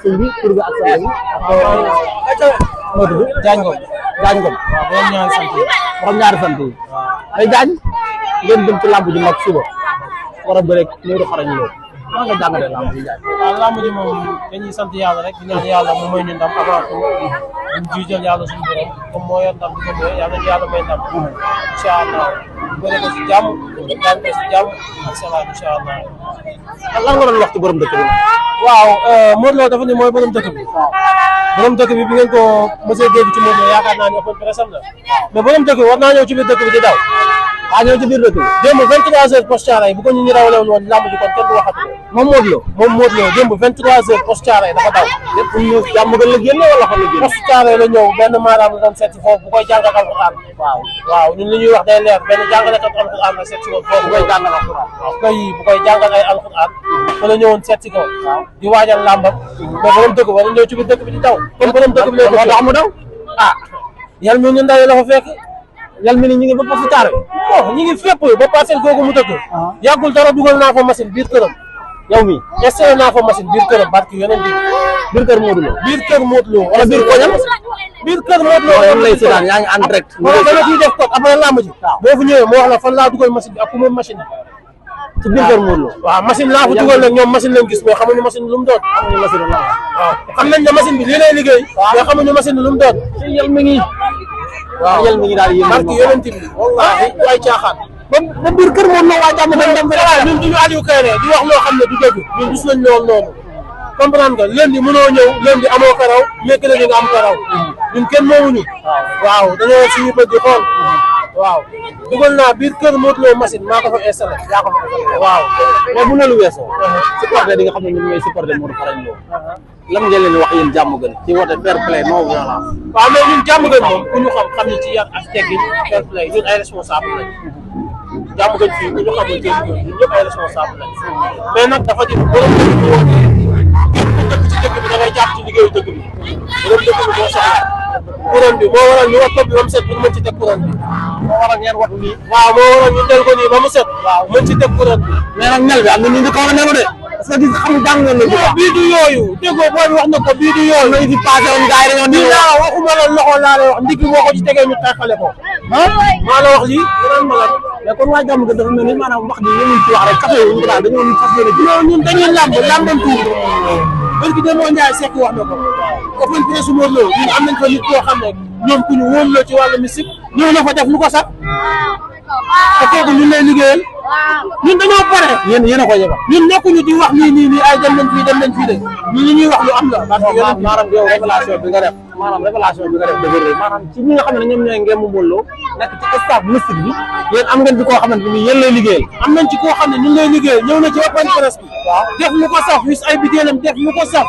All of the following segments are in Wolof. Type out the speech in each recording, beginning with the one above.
sëñ bi tur bi ak sant bi moo tudd Diagne Ngom waaw borom ñaari sant yi ay Diagne ngeen dem ci làmb ji mag suba war a bëre Modou Xarañ Lo maa nga jàngatee làmb ji Diagne waaw làmb ji moom dañuy sant yàlla rek di ñaan yàlla mu may ñu ndam avant tout ñu jiital yàlla suñu borom comme moo yor ndam di ko may yàlla ci yàlla may ndam incha allah bëre ko si jàmm daan ko si jàmm ak salaam incha allah. lan nga doon wax ci borom dëkk bi waaw Modou Lo dafa ne mooy borom dëkk bi borom dëkk bi ngeen ko mësee dégg ci Modou Lo yaakaar naa ne open presse am la mais borom dëkk bi war naa ñëw ci biir dëkk bi di daw ñëw ci biir dëkk bi démb 23 heures poste Thiaroye bu ko ñu rawale woon làmb ji kon kenn du waxatu moom Modou Lo démb 23 heures poste Thiaroye dafa daw lépp ñu jàmm gën la génne wala xam la génne poste Thiaroye la ñëw benn maaraam la doon seeti foofu bu koy jàngal alxuraan waaw ñun li ñuy wax day leer benn jàngalekat alxuraan la seet si ko foofu bu koy jàngal alxuraan bu koy jàngal ay alxuraan fa la ñëwoon seet si ko di waajal làmbam mais borom dëkk wala ñëw ci biir dëkk bi di daw comme borom dëkk bi moo tax mu daw yal mi ñu ndaw yi la fa fekk yal mi ni ñu ngi ba poste Thiaroye ñi ngi fépp ba parcelle googu mu dëkk yàggul dara dugal naa fa machine biir këram yow mi essayé naa fa machine biir këram barki yeneen biir kër Modou Lo biir kër Modou Lo wala biir koñam biir kër Modou Lo yow lay seetaan yaa ngi en direct dama ciy def code après làmb ji boo fu ñëwee moo wax la fan laa dugal machine bi ak ku moom machine bi ci biir kër Modou Lo waaw machine laa fa dugal nag ñoom machine lañ gis mais xamuñu machine lu mu doon xamuñu machine la waaw xam nañ ne machine bi lii lay liggéey mais xamuñu machine lu mu doon ci yel mi ngi waaw yel mi ngi daal yéen barki yeneen bi wallaahi du ay caaxaan ba biir kër Modou Lo waa jàmm dañ dem ñun duñu Aliou Kayré di wax loo xam ne du dëgg ñun gis nañ loolu noonu comprendre nga lundi mënoo ñëw lundi amoo karaw mercredi nga am karaw ñun kenn moomuñu waaw dañoo suñu bët di xool waaw dugal naa biir kër Modou Lo machine maa ko fa installé yaa ko fa installé waaw mais bu loolu weesoo supporter di nga xam ne ñun ñooy supporter Modou Xarañ Lo lan ngeen leen wax yéen jàmm gën ci woote fair play non violence waaw mais ñun jàmm gën moom ku ñu xam ne ci yar ak teggin fair play ñun ay responsable lañ jàmm gën fii ku ñu xamul kenn ñun ñëpp ay responsable lañ mais nag dafa di borom dëkk bi wootee dëkk ci dëkk bi da ngay jàpp ci liggéeyu dëkk bi borom dëkk bi moo soxla couronne bi moo waral ñu wax ko bi ba mu set ñu mën ci teg couronne bi moo waral ngeen wax lii waaw moo waral ñu del ko nii ba mu set waaw mën ci teg couronne bi mais nag nel bi am na ñu di kaw a nelu de parce que gis xam jàng ngeen la bu bii du yooyu déggoo booy bi wax na ko bii du yooyu nañu fi passé woon gars yi dañoo bii laa waxuma la loxo laa lay wax ndiki boo ko ci tegee ñu xeexale ko maa la wax lii yeneen ma la mais kon waa jàmm gën dafa mel ni maanaam wax ji yéen ci wax rek café yi ñu ko daal dañoo ñu fas yéene ji ñun dañuy làmban tuur bërki demoo Ndiaye Seck wax na ko open presse Modou Lo ñun am nañ fa nit koo xam ne ñoom ku ñu wóolu la ci wàllu mystique ñëw na fa def lu ko sax te kooku ñun lay liggéeyal ñun dañoo pare yéen a ko yëgal ñun nekkuñu di wax nii ay dem nañ fii de ñun li ñuy wax lu am la maanaam yow révélation bi nga def dëgg la maanaam ci ñi nga xam ne ñoom ñooy ngeen mu Modou Lo nekk ci staff mystique bi yéen am ngeen ci koo xamante ni yéen lay liggéeyal am nañ ci koo xam ne ñun lay liggéeyal ñëw na ci open presse bi def lu ko saf wis ay bitéelam def lu ko saf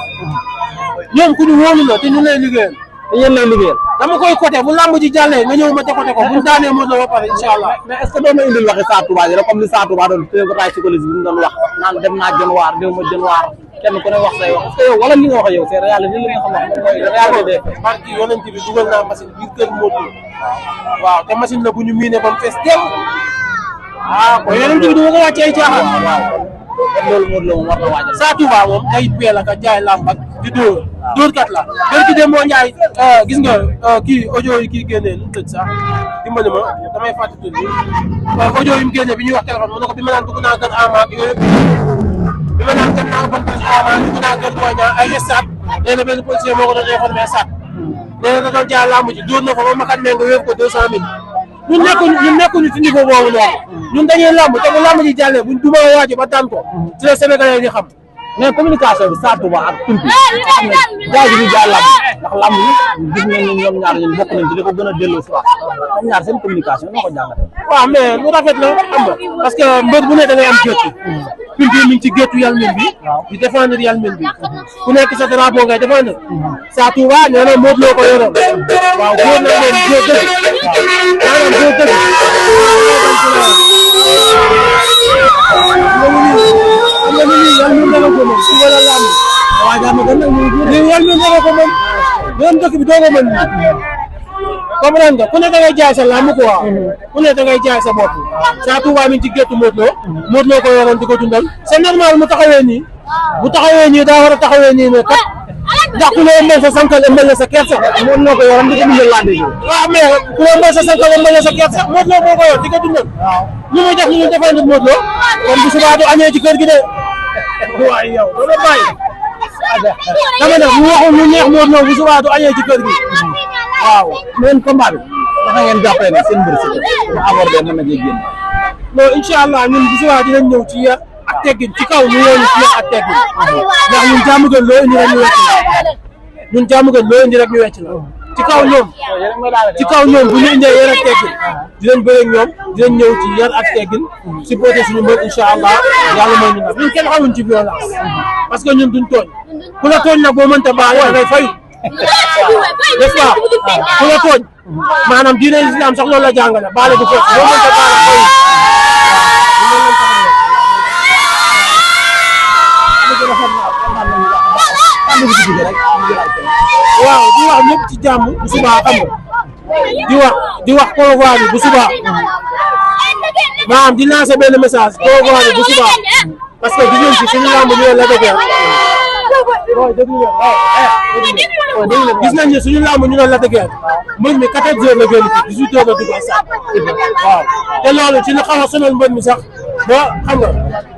ñoom ku ñu wóolu la te ñun lay liggéeyal te yéen lay liggéeyal dama koy côté bu lamb ji jàllee nga ñëw ma décoté ko bu daanee Modou Lo ba pare incha allah mais est ce que doo ma indil waxi Sa Touba ji rek comme li Sa Touba doon travail psychologique bi mu doon wax naan dem naa jën waar déw ma jën waar kenn ku ne wax say wax est ce que yow wala li nga wax yow c'est réalité li nga xam ne mooy réalité des faits barki yonent bi dugal naa machine biir kër Modou Lo waaw te machine la bu ñu miine ba mu fees teew kon yonent bi du ma ko wàcce ay caaxaan loolu Modou Lo moom war na waajal Sa Touba moom day peel ak jaay làmb ak di dóor kat la bërki dem moo Ndiaye gis nga kii audio yi kii génnee lu mu tëj sax dimbali ma damay fàtte tudd bi audio yi mu génnee bi ñuy wax téléphone mu ne ko bi ma naan dugg naa gën ama ak yooyu bi ma naan gën naa ban ama dugg naa gën Boña ay stade nee na benn policier moo ko doon informé stade nee na da doon jaay làmb ji dóor na ko ba makat mee nga wéef ko 200 000 ñun nekkuñu ci niveau boobu noonu ñun dañuy làmb te bu làmb ji jàllee buñ duma waaji ba daan ko ci la Sénégalais di xam mais communication bi Sa Touba ak Tumpi xam ne jaay bi jaay làmb ndax làmb yi gis nañ ne ñoom ñaar ñun bokk nañ ci li ko gën a delloo si waat ñoom ñaar seen communication noo ko jàngate waaw mais lu rafet la xam nga parce que mbër bu ne da ngay am géttu Tumpi mi ngi ci géttu Yal Min bi di défendre Yal Min bi ku nekk sa drapeau ngay défendre Sa Touba nee na Modou Lo ko yoroon waaw góor na leen góor dëgg maanaam góor dëgg Yal Min dana ko moom su wala lamb waaye daal ma gën nag ñu Yal Min dana ko moom doon dëkk bi doo ko mën comprendre nga ku ne da ngay jaay sa lamb quoi ku ne da ngay jaay sa bopp Sa Touba mi ci géttu Modou Lo ko yoroon di ko dundal c'est normal mu taxawee nii bu taxawee nii daa war a taxawee nii ne kat ndax ku la ëmbal sa sankal ëmbal la sa kersa. moom noo ko yoroon di ko dundal laa dégg. waaw mais ku la ëmbal sa sankal ëmbal la sa kersa Modou Lo moo ko yor di ko dundal. waaw ñu muy def ñu defal nit Modou Lo kon bu subaa du añee ci kër gi de. waaye yow dama bàyyi. dama ne mu waxul lu neex Modou Lo bu subaa du añee ci kër gi. waaw mais combat bi dafa ngeen jàppale ne seen mbir si mu abordé na ma jee génn. non incha allah ñun bu subaa dinañ ñëw ci yar ak teggin ci kaw ñu ñëw ci yar ak teggin ndax ñun jàmm gën loo indi rek ñu wecc la ñun jàmm gën loo indi rek ñu wecc la ci kaw ñoom bu ñu indee yar ak teggin dinañ bëre ak ñoom dinañ ñëw ci yar ak teggin supporter suñu mbër incha allah yàlla mooy ñu nag ñun kenn xamuñ ci violence parce que ñun duñ tooñ ku la tooñ nag boo mënta baale da ngay fayu n'est-ce pas ku la tooñ maanaam diine islam sax loolu la jàngale baale du fekk boo mënta baale fayu waaw di wax ñëpp ci jàmm bu subaa xam nga di wax convoi bi bu subaa maanaam di lancer benn message convoi bi bu subaa parce que gis nañ ci suñu lamb ñu la dëgg gis nañ ne suñu lamb ñu la dëgg mbër mi 14 heures la génn ci 18 heures la dugg waaw te loolu ci li xaw a sonal mbër mi sax ba xam nga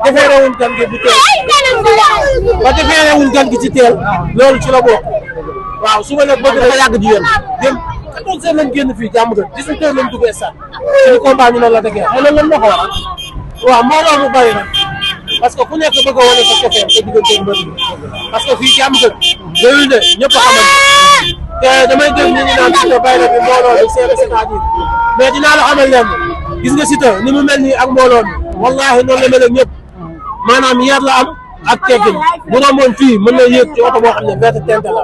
defeerewuñ gan gi bu teel ba defeerewuñ gan gi ci teel loolu ci la bokk waaw suba nag bëgg dafa yàgg ji yéen dem 14 heures lañ génn fii jàmm gën 18 heures lañ duggee stade suñu combat ñu la dëgg mais loolu lan moo ko waral waaw mbooloo mu bari nag parce que ku nekk bëgg a wane sa cofeel sa diggante mbër mi parce que fii jàmm gën loolu de ñëpp a xamante te damay dégg ñu naan Siteu bay na bi mbooloo bi c'est-à-dire mais dinaa la xamal leen gis nga Siteu ni mu mel nii ak mbooloo mi wallahi noonu la mel ak ñëpp maanaam yar la am ak teggin bu ramoon fii mën na yéeg ci oto boo xam ne verte tente la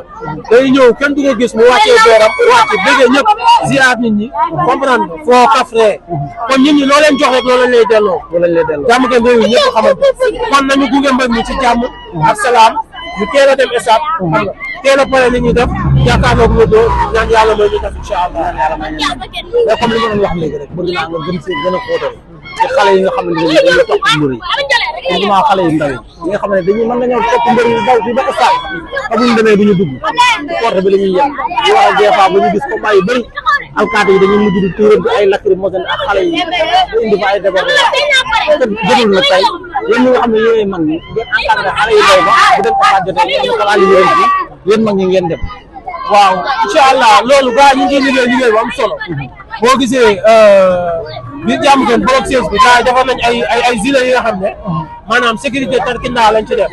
day ñëw kenn du ko gis mu wàccee dooram wàcc bëggee ñëpp ziar nit ñi comprendre foo kafree kon nit ñi loo leen jox rek loolu lañ lay delloo jàmm gën réew yi ñëpp xamante kon nañu gunge mbër mi ci jàmm ak salaam ñu teel a dem esat xam nga teel a pare li ñuy def yaakaarloog nga doo ñaan yàlla mooy ñu def incha allah mais comme li ma doon wax léegi rek bëgg naa nga gën si gën a xóotal ci xale yi nga xam ne dañuy topp mbër yi surtout xale yu ndaw yi nga xam ne dañuy mën nañoo topp mbër yu ndaw fii ba stade te buñ demee duñu dugg porte bi la ñuy yem di wax des fois ba ñu gis combat yu bëri alkaati yi dañuy mujj di tuurante ay lacrymogène ak xale yi di indi fa ay débordement te jotul nag tey yéen ñi nga xam ne yéenay mag ñi ngeen encadré xale yu ndaw ba bu dem stade jotee ngeen xalaat yi yéen ci yéen mag ñi ngeen dem waaw incha allah loolu gaa ñu ngi liggéey bu am solo boo gisee biir jàmm gën borom siège bi gaa defar nañ ay gilet yi nga xam ne maanaam sécurité tarkindaa lañ ci def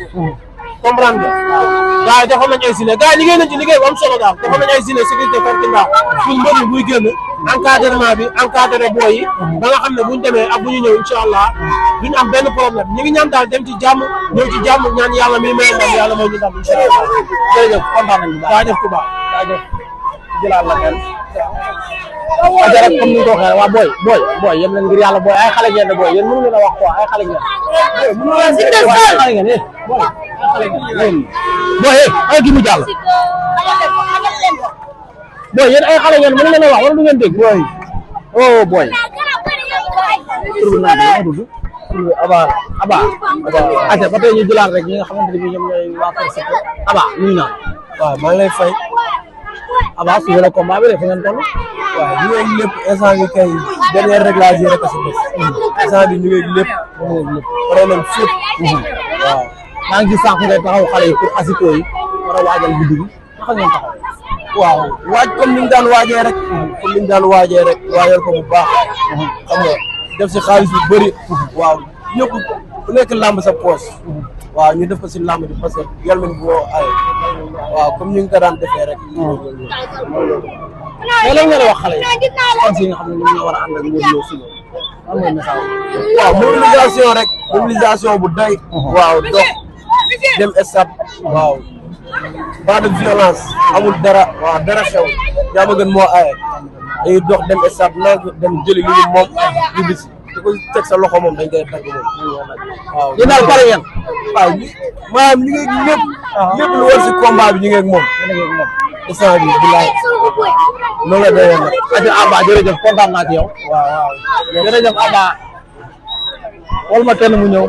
comprendre nga gaa yi defar nañ ay gilet gaa yi liggéey nañ ci liggéey bu am solo daal defar nañ ay gilet sécurité tarkindaa suñ mbër yi buy génn encadrement bi encadré booy yi ba nga xam ne buñ demee ak bu ñu ñëw incha allah duñu am benn problème ñu ngi ñaan daal dem ci jàmm ñëw ci jàmm ñaan yàlla mi may ndam yàlla may ñu ndam incha allah jërëjëf kontaan nañu daa def ku baax daa def jëlaat la kenn aja rek comme ni nga ko waxee waa booy yéen leen ngir yàlla booy ay xale ngeen ne booy yéen mënu leen a wax quoi ay xale ngeen ay xale ngeen booy ay kii mu jàll booy yéen ay xale ngeen mënu leen a wax wala du ngeen dégg booy oh booy tur bi naan la tudd tur bi aba aja ba tey ñu jëlaat rek ñi nga xamante ne bi ñoom ñooy waa Kër Siteu aba nuyu naa waaw maa ngi lay fay aba su wala combat bi rek fa ngeen toll waaw ñu ngi lépp instant bi kay dernier réglage yi rek a si des instant bi ñu ngi lépp pare nañ fépp waaw maa ngi gis sànq ngay taxaw xale yi pour asiko yi war a waajal guddi gi naka ngeen taxaw waaw waaj comme ni ñu daan waajee rek comme ni ñu daan waajee rek waajal ko bu baax xam nga def si xaalis bu bëri waaw ñëpp ku nekk làmb sa poche waaw ñu def ko si làmb bi parce que yàlla nañu boo ay waaw comme ni nga ko daan defee rek mais lan nga wax xale yi fans yi nga xam ne ñoom ñoo war a ànd ak Modou Lo suba lan mooy message waaw mobilisation rek mobilisation bu doy waaw dox dem stade waaw pas de violence amul dara waaw dara xew yaa ma gën moo aaye dañuy dox dem stade nag dem jëli li ñu moom ñu bis di ko teg sa loxo moom dañ koy tagg moom waaw yéen daal pare ngeen waaw maanaam ñu ngi lépp lépp lu war si combat bi ñu ngi ak moom instant bi bilaay loolu la doyoon nag aja Aba jërëjëf kontaan naa ci yow waaw jërëjëf Aba wol ma kenn mu ñëw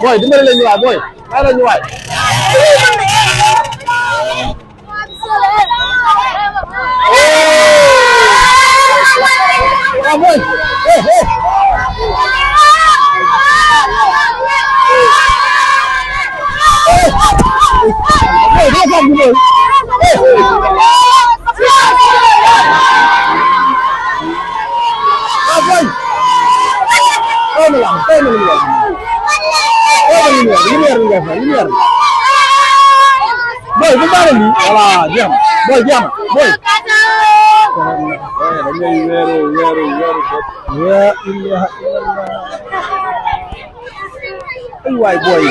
booy dimbali leen ñu waay booy bàyyi leen ñu waay lamb bi mooy boy boy bu baax ni voilà jeex boy jeex boy dañuy wéru ya ilaha illallah ay waay boy